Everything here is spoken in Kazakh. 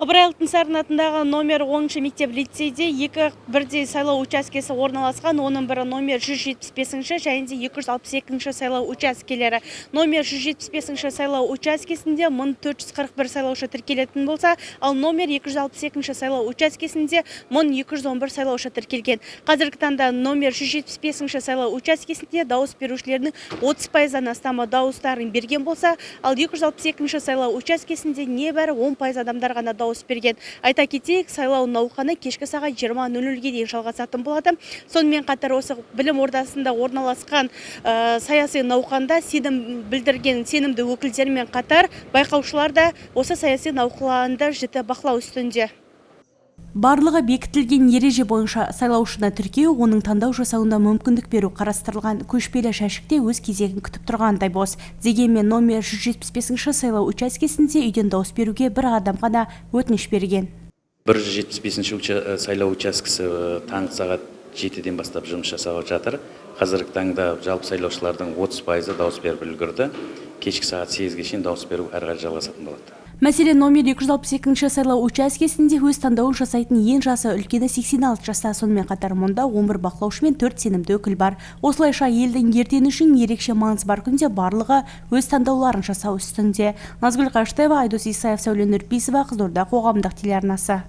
Ыбырай Алтынсарин атындағы номер 10 мектеп лицейде екі бірдей сайлау учаскесі орналасқан. Оның бірі номер 175 және де 262 сайлау учаскелері. Номер 175 сайлау учаскесінде 1441 сайлаушы тіркелетін болса, ал номер 262 сайлау учаскесінде 1211 сайлаушы тіркелген. Қазіргі таңда номер 175 сайлау учаскесінде дауыс берушілердің 30%-дан астамы дауыстарын берген болса, ал 262 сайлау учаскесінде небәрі 10% адамдар ғана дауыс берген. Айта кетейік, сайлау науқаны кешкі сағат 20:00-ге дейін жалғасатын болады. Сонымен қатар осы білім ордасында орналасқан саяси науқанда сенім білдірген сенімді өкілдермен қатар байқаушылар да осы саяси науқанды жіті бақылау үстінде. Барлығы бекітілген ереже бойынша сайлаушыны тіркеу, оның таңдау жасауына мүмкіндік беру қарастырылған. Көшпелі жәшік те өз кезегін күтіп тұрғандай бос. Дегенмен номер 175 сайлау учаскесінде үйден дауыс беруге бір адам ғана өтініш берген. 175 сайлау учаскесі таңғы сағат 7-ден бастап жұмыс жасап жатыр. Қазіргі таңда жалпы сайлаушылардың 30%-ы дауыс беріп үлгерді. Кешкі сағат 8-ге шейін дауыс беру әрі қарай жалғасатын болады. Мәселен, номер 262 сайлау учаскесінде өз таңдауын жасайтын ең жасы үлкені 86 жаста. Сонымен қатар мұнда 11 бақылаушы мен 4 сенімді өкіл бар. Осылайша елдің ертеңі үшін ерекше маңызы бар күнде барлығы өз таңдауларын жасау үстінде. Назгүл Қаштаева, Айдос Исаев, Сәуле Нұрпейісова, Қызылорда қоғамдық телеарнасы.